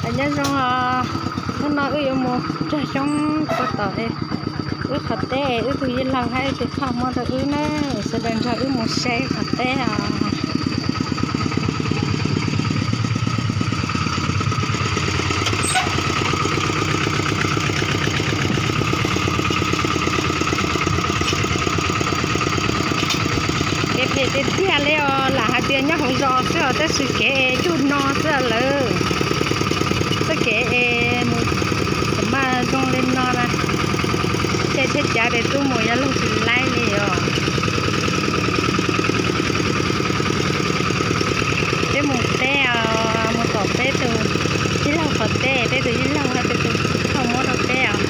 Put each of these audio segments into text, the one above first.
Nyob zoo os, hnub no wb yuav mus cog xyoob puag tom wb qhov teb, wb tus yij laug hab wb tus phauj muab rau wb na, sawv daws nrog wb mus saib qhov teb os. Kev phem tiag tiag li os, lam hais tias nyob hauv zos xwb os, tab sis kev es cuag no xwb lawm. Txoj kev es mus tam maj zoo li no na, tej tsheb cav tes tub mus yuav luag tsis laib li os. Peb mus teb os, mus tom peb tus yij laug qhov teb, peb tus yij laug hab peb tus phauj muab rau peb os.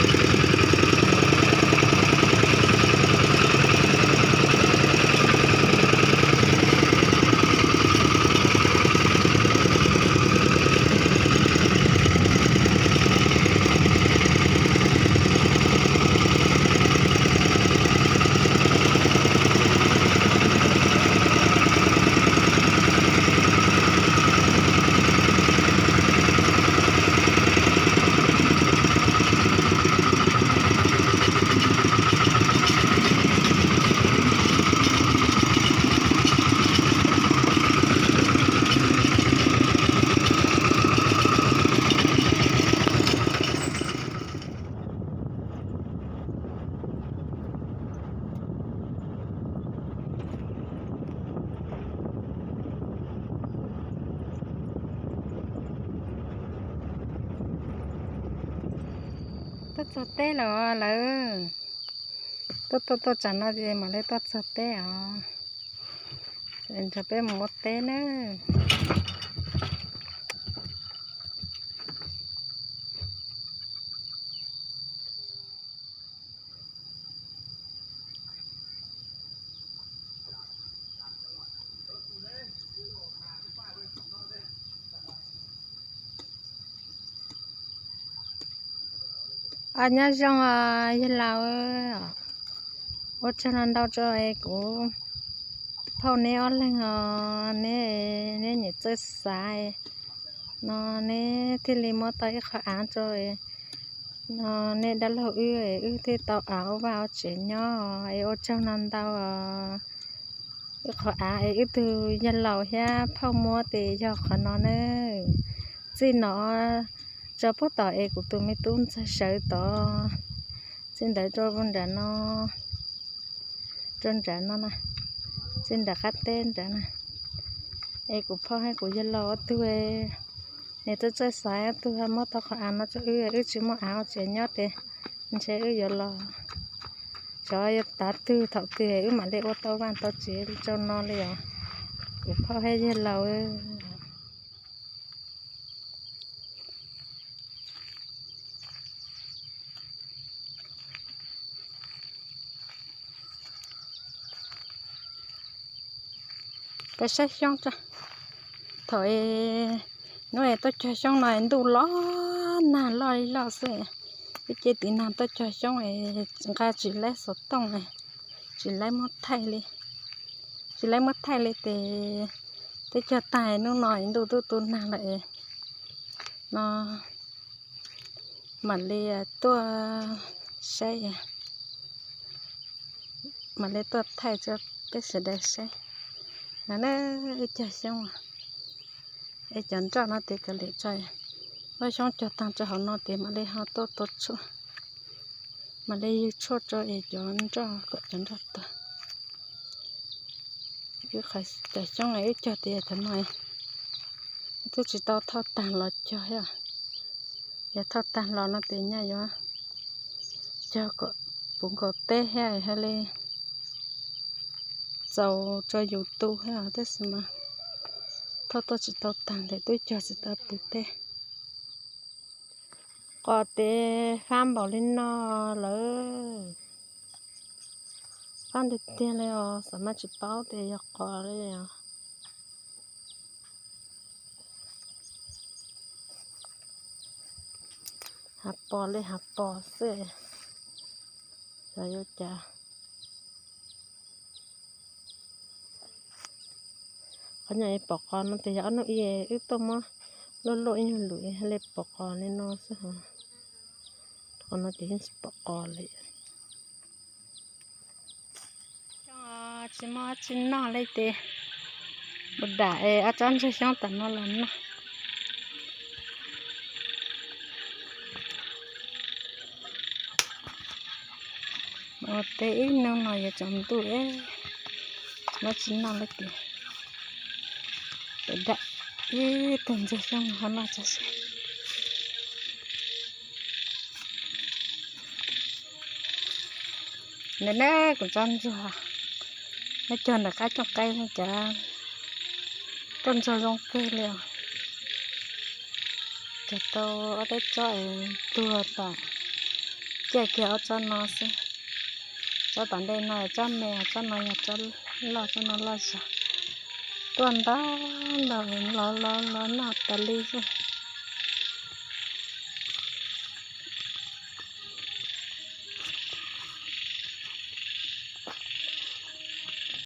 Tuaj txog teb los lawm. Tuaj tuaj tuaj tsam no ces mam li tuaj txog teb os. Nrog peb mus ua teb nawb. Nyob zoo yawg laus, ua tsaug ntau ntau rau es kuv phauj neb ob leeg os, neb, neb nyuam txawj xav no neb thiaj li muab tau ib qho av rau no neb dab laug wb, wb thiaj tau av ua vaj ua tsev nyob es ua tsaug ntau ntau os. Wb qhov av es wb tug yawg laus thiab phauj muab tes yog qhov no na. Txij no rau puag tom es kuv tus me tub ntxawg sawv tod, txij ntawd rau nram no, rau nram no na, txij nram qab teb nram na. Es kuv phauj hab kuv yawg laus ob tug, nws txawj txawj xaiv ob tug muab tau qhov av no rau wb, wb tsis muaj av ua tsev nyob tes ntshe wb yuav los xyov yuav tav twg thaum twg wb mam li ua tau vaj tau tsev rau no li os. Kuv phauj hab yawg laus. Peb saib xyoob tso. Thaum hnub es tuaj cog xyoob no ntuj los nag loj li loj xwb. Wb cia tim nag tuaj cog xyoob es nqa tsis laib xov tooj, tsis laib muab thaij li, tsis laib muab thaij li tes twb cog tag hnub no ntuj twb tu nag lawm no. Mam li tuaj saib, mam li tuaj thaij rau peb sawv daws saib. No na, wb cog xyoob, es cov nroj no tes kav liam tso, muab xyoob cog tag rau hauv no tes mam li ho tuaj tua tshuaj, mam li ywg tshuaj rau es cov nroj kom cov nroj tuag. Wb qhov cov xyoob wb cog tias cov no twb tsis tau thauj tag los cog thiab. Yog thauj tag los no tes nyaj yuav cog kom puv nkaus teb thiab hais li txaus rau yus tu thiab, tab sis mas thauj tuaj tsis tau tag ntes twb cog tsis tau puv teb. Qos tes fab npaum li no lawm. Fab tiag tiag li os, xav mas tsis paub tias yog qos li os. Hav pos li hav pos xwb, xyov yuav cas. Qhov nyuam pom qos no tes yog ob hnub ib wb tuaj muab Luaj luaj ib nyuag lwm li pom qos li no xwb os. Qhov no ces yeej tsis pom qos li. Xyoo tsis muaj tsis noj li ces mus dam es ob tsob ntsuag xyoob tom no los noj. Ua teb ib hnub no yuav tsaus ntuj, muab tsis noj li ces dam ib tug ntsuag xyoob ho noj tso seb. Ntawm na kuv tsob ntsuag, nyob cuag ntawm qab cooj qaib no cas tuaj ntsuag zoo kawg li os. Cog tau ob peb tsob es tuag tas, ciaj kiag ob tsob no xwb. Tsob tom ntej no tsob me, tsob no yog tsob loj, tsob no loj zog. Tuaj ntau ntau los los los noj tas li xwb.